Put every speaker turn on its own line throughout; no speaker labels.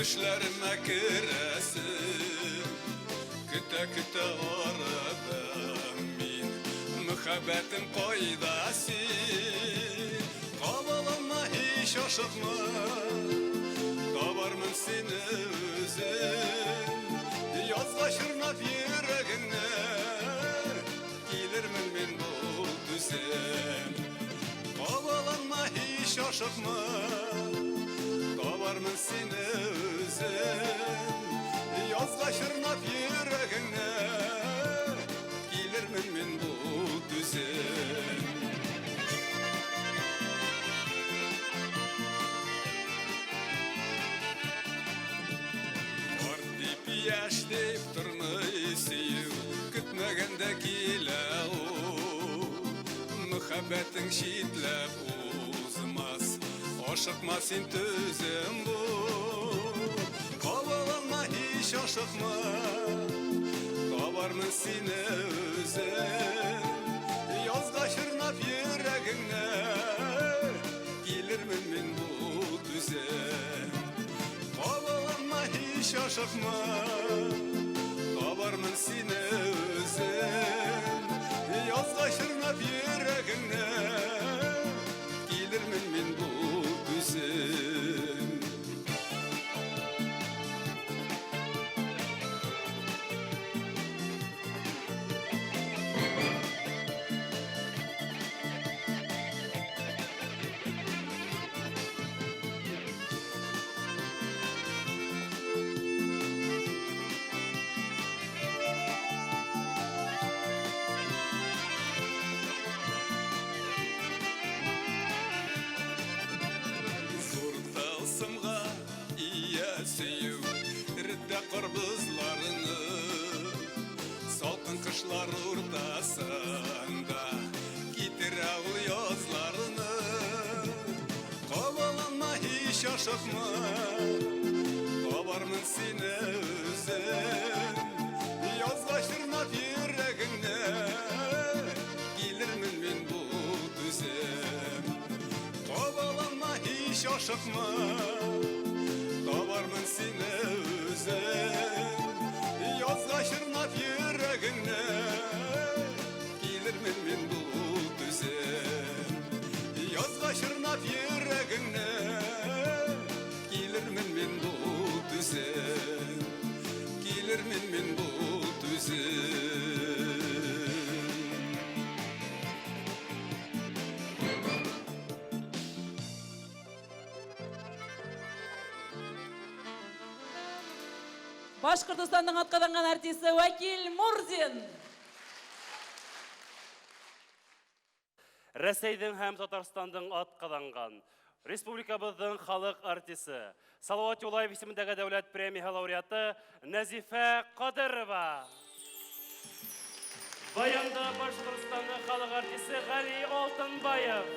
Төшләремә керәсең. Көтә-көтә арыдым мин. Мөхәббәтем кайда син? Кабаланма һич ашыкма. Табармын сине үзем. Язга чорнап йөрәгеңне. Килермен мин бу түзем. Кабаланма һич ашыкма. Табармын сине үзем. Язга чорнап йөрәгеңне. Килермен мин бу түзем. Карт дип, яшь дип тормый сөю, көтмәгәндә килә ул. Мөхәббәтең читләп узмас, ашыкма син түзем бул. Кабаланма һич ашыкма, табармын сине үзем. Язга чорнап йөрәгеңне, килермен мин бу түзем. Кабаланма һич ашыкма, табармын сине үзем. Язга чорнап йөрәгеңне, килермен мин бу түзем. Зур тылсымга ия сөю, эретә карбызларны. Салкын кышлар уртасында китерә ул язларны. Кабаланма һич ашыкма, табармын сине үзем. Язга чорнап йөрәгеңне, килермен мин бу түзем. Кабаланма һич ашыкма, табармын сине үзем. Язга чорнап йөрәгеңне, килермен мин бу түзем. Язга чорнап йөрәгеңне, килермен мин бу түзем. Килермен мин бу түзем.
Башкортостанның атказанган артисты Вәкил Мурзин.
Рәсәйнең һәм Татарстанның атказанган республикабызның халык артисты Салават Юлаев исемендәге дәүләт премия лауреаты Нәзифә Кадырова. Баянда Башкортстанның халык артисты Гали Алтынбаев.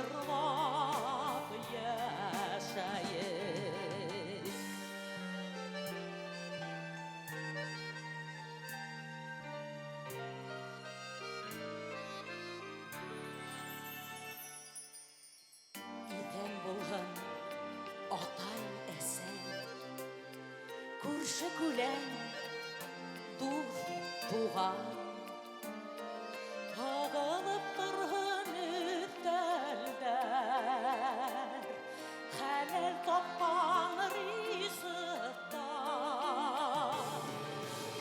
йырлап яшәек. Иҫән булһын атай, әсәй, Күрше-күлән, дуҫ, туған. Һағылып торһон өҫтәлдәр, Хәләл тапҡан ризыҡтар.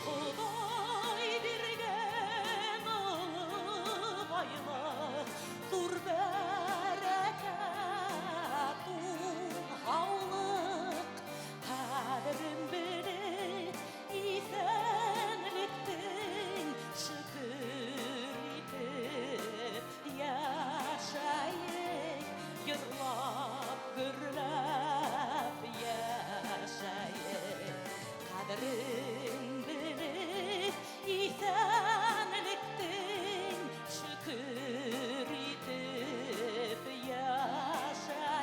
Хоҙай биргән оло байлыҡ, Ҙур бәрәкәт ул һаулыҡ. Ҡәҙерен белеп, иҫәнлектең Шөкөр итеп йәшәйек, Йырлап, гөрләп йәшәйек. Ҡәҙерен белеп, иҫәнлектең Шөкөр итеп йәшәйек,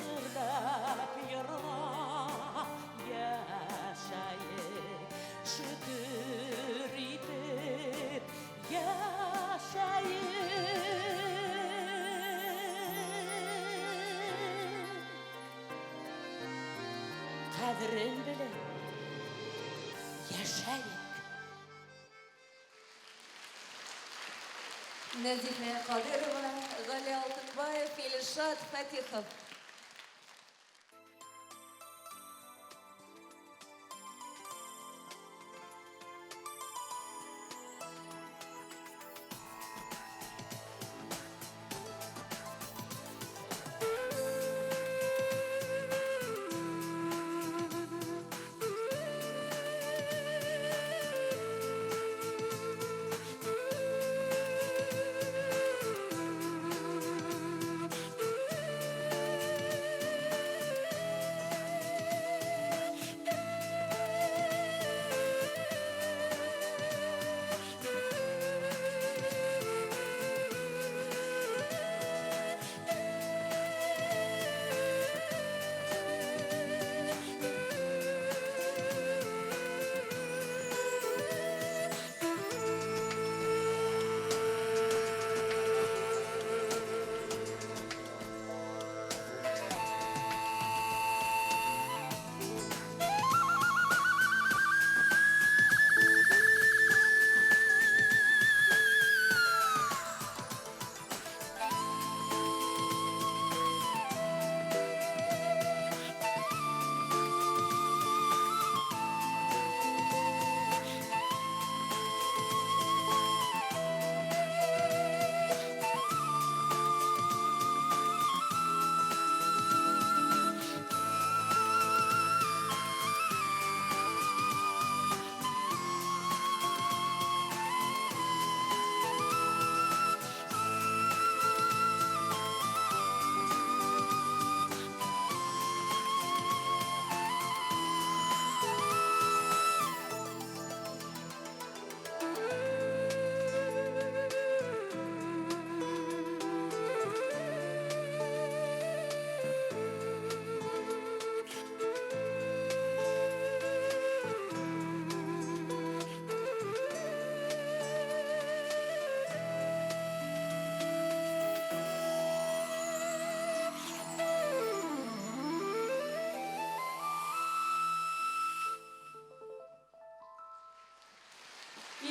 Гөрләп, йырлап йәшәйек. Шөкөр итеп йәшәйек. Ҡәҙерен белеп йәшәйек.
Нәзифә Кадырова, Гали Алтынбаев, Илшат Фатихов.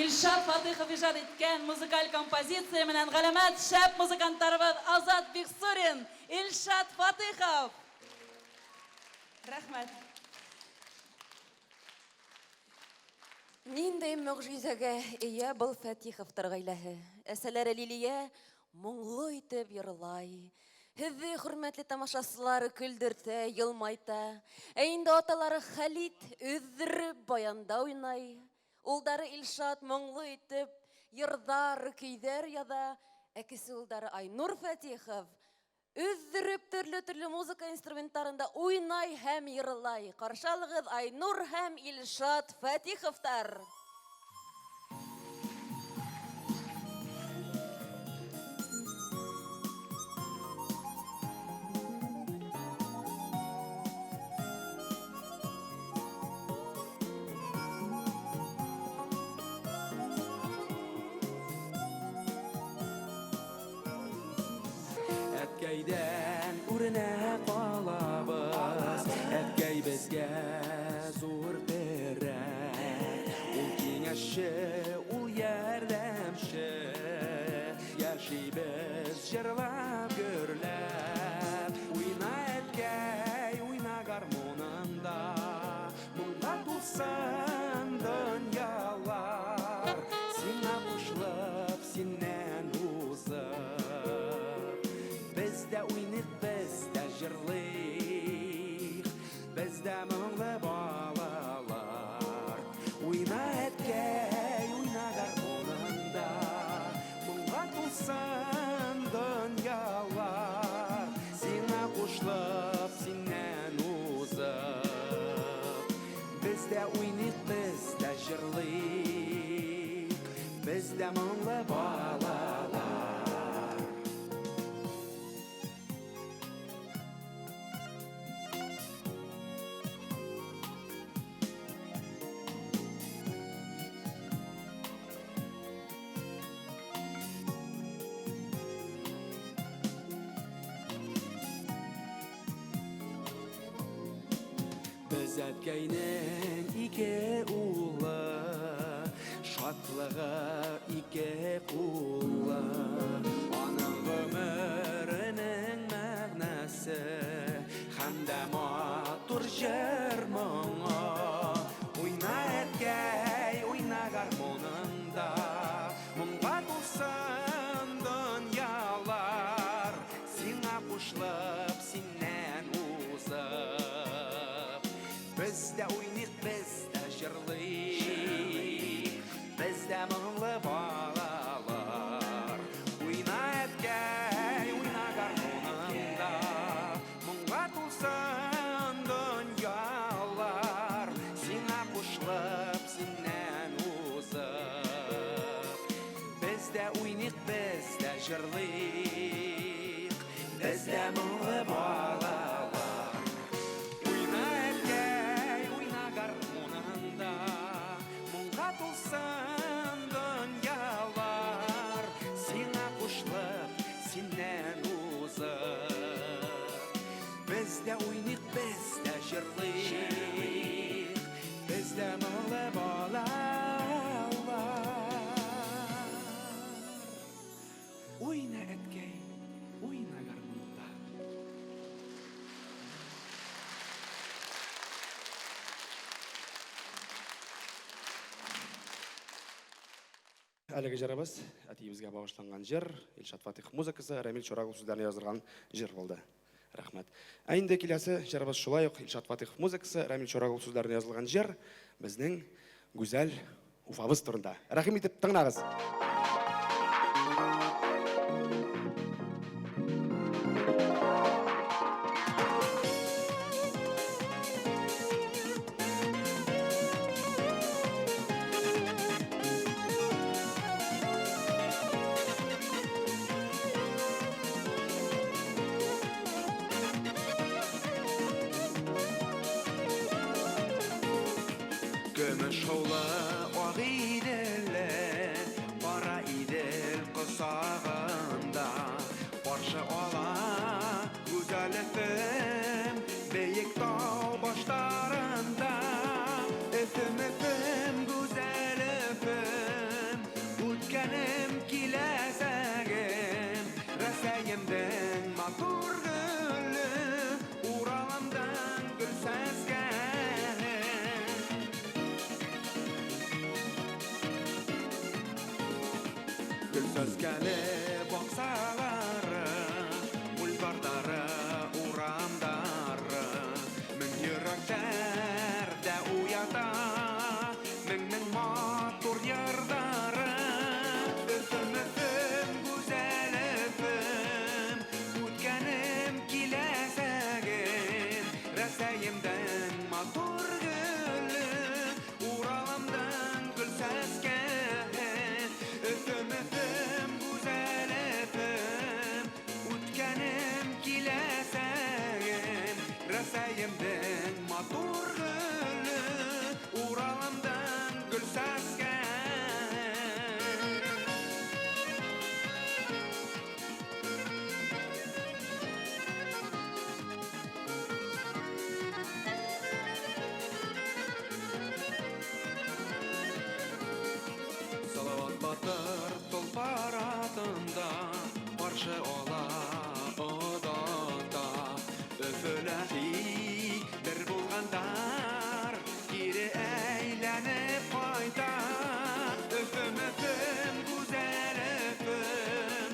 Илшат Фатыхов иҗат иткән музыкаль композиция менән галәмәт шәп музыкантларыбыз Азат Биксурин, Илшат Фатыхов. Рәхмәт.
Ниндәй могҗизәгә ия был Фатиховтар гаиләһе. Әсәләре Лилия моңлы итеп йырлай. Һеҙҙе, хөрмәтле тамашасылар, көлдөртә, йылмайта. Ә инде аталары Хәлит өҙҙөрөп баянда уйнай. Улдары Илшат моңло итеп йырҙар, көйҙәр яҙа. Ә кесе улдары Айнур Фатихов өҙҙөрөп төрлө-төрлө музыка инструменттарында уйнай һәм йырлай. Ҡаршы алығыҙ Айнур һәм Илшат Фатиховтар.
Без әткәйнең ике улы, Шатлыгы ике куллы. Аның гомеренең мәгънәсе Һәм дә матур җыр моңы. Уйна, әткәй, уйна гармуныңда, Моңга тулсын дөньялар, Сиңа кушылып, синнән узып. Без дә уйныйк, без дә җырлыйк, Без дә моңлы балалар. Уйна, әткәй, уйна гармуныңда, Моңга тулсын дөньялар, Сиңа кушылып, синнән узып. Без дә уйныйк, без дә җырлыйк, Без дә моңлы балалар. Уйна, әткәй, уйна гармуныңда, Моңга тулсын дөньялар, Сиңа кушылып, синнән узып. Без дә уйныйк, без дә җырлыйк, Без дә моңлы балалар. Уйна, әткәй, уйна гармуныңда.
Әлеге җырыбыз әтиебезгә багышланган җыр, Илшат Фатих музыкасы, Рамил Чурагов сүзләренә язылган җыр булды. Рәхмәт. Ә инде киләсе җырыбыз шулай ук Илшат Фатихов музыкасы, Рамил Чурагов сүзләренә язылган җыр безнең гүзәл Уфабыз турында. Рәхим итеп тыңлагыз.
Көмеш шаулы Агыйделе, Кара Идел косагында Каршы ала гүзәл Өфем, Биек тау башларында. Өфем, Өфем, гүзәл Өфем, Үткәнем, киләсәгем, Рәсәемдең матур гөле, Уралымдың гөл сәскәһе. Гөл сәскәле баксалары, Бульварлары, урамдары, Мең йөрәкләрдә уята Мең-мең матур йырлары. Өфем, Өфем, гүзәл Өфем, Үткәнем, киләсәгем, Рәсәемдең матур гөле, Уралымдың гөл сәскәһе. Өфем, Өфем, гүзәл Өфем, Үткәнем, киләсәгем, Рәсәемдең матур гөле, Уралымдың гөл сәскәһе. Салават батыр толпар атында Каршы ала, озата. Өфөлә бер булгандар Кире әйләнеп кайта. Өфем, Өфем, гүзәл Өфем,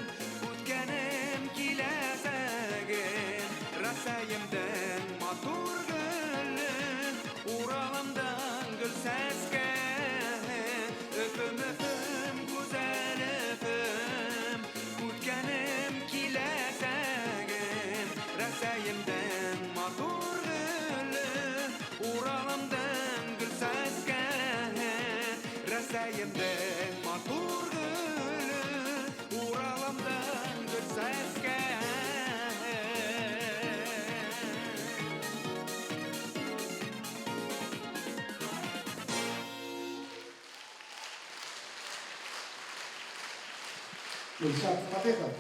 Үткәнем, киләсәгем, Рәсәемдең матур гөле, Уралымдың гөл сәскәһе. Өфем, Өфем, гүзәл Өфем, Үткәнем, киләсәгем, Рәсәемдең матур гөле, Уралымдың гөл сәскәһе. Рәсәемдең матур гөле, Уралымдың гөл сәскәһе.
Илшат Фатыйхов.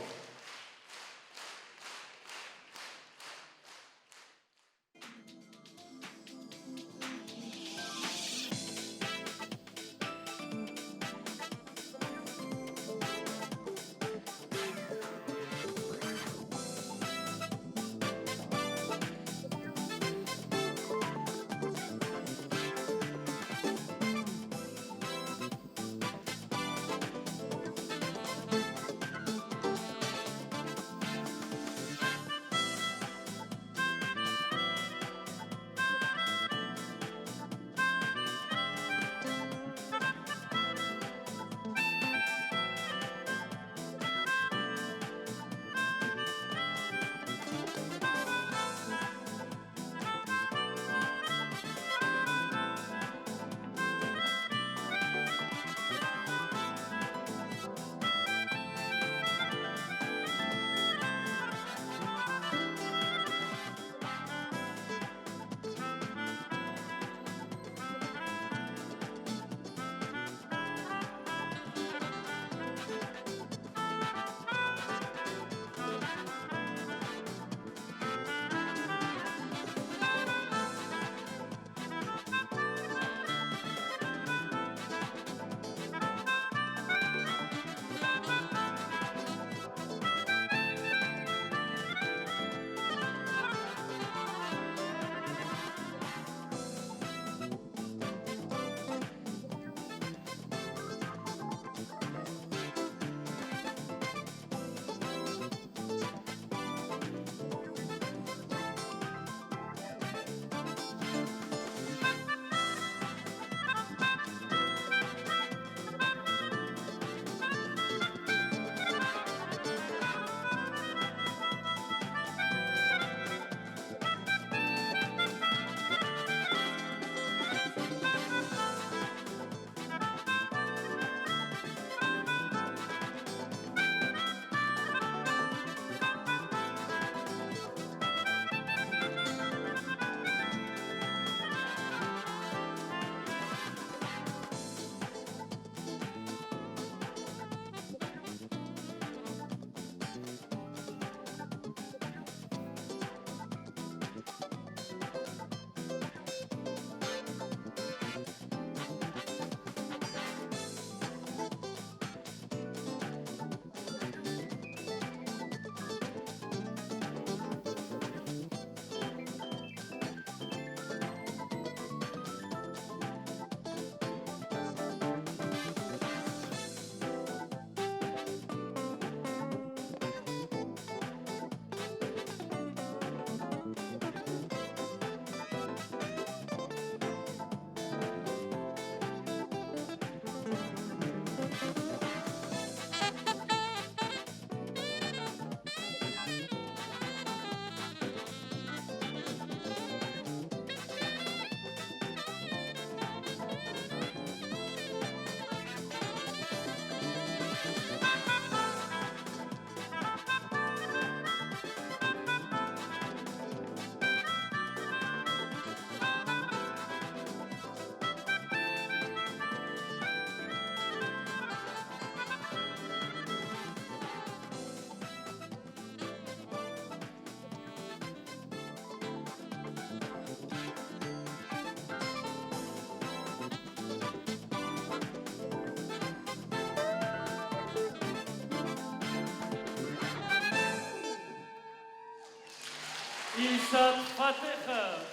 Илшат Фатыхов.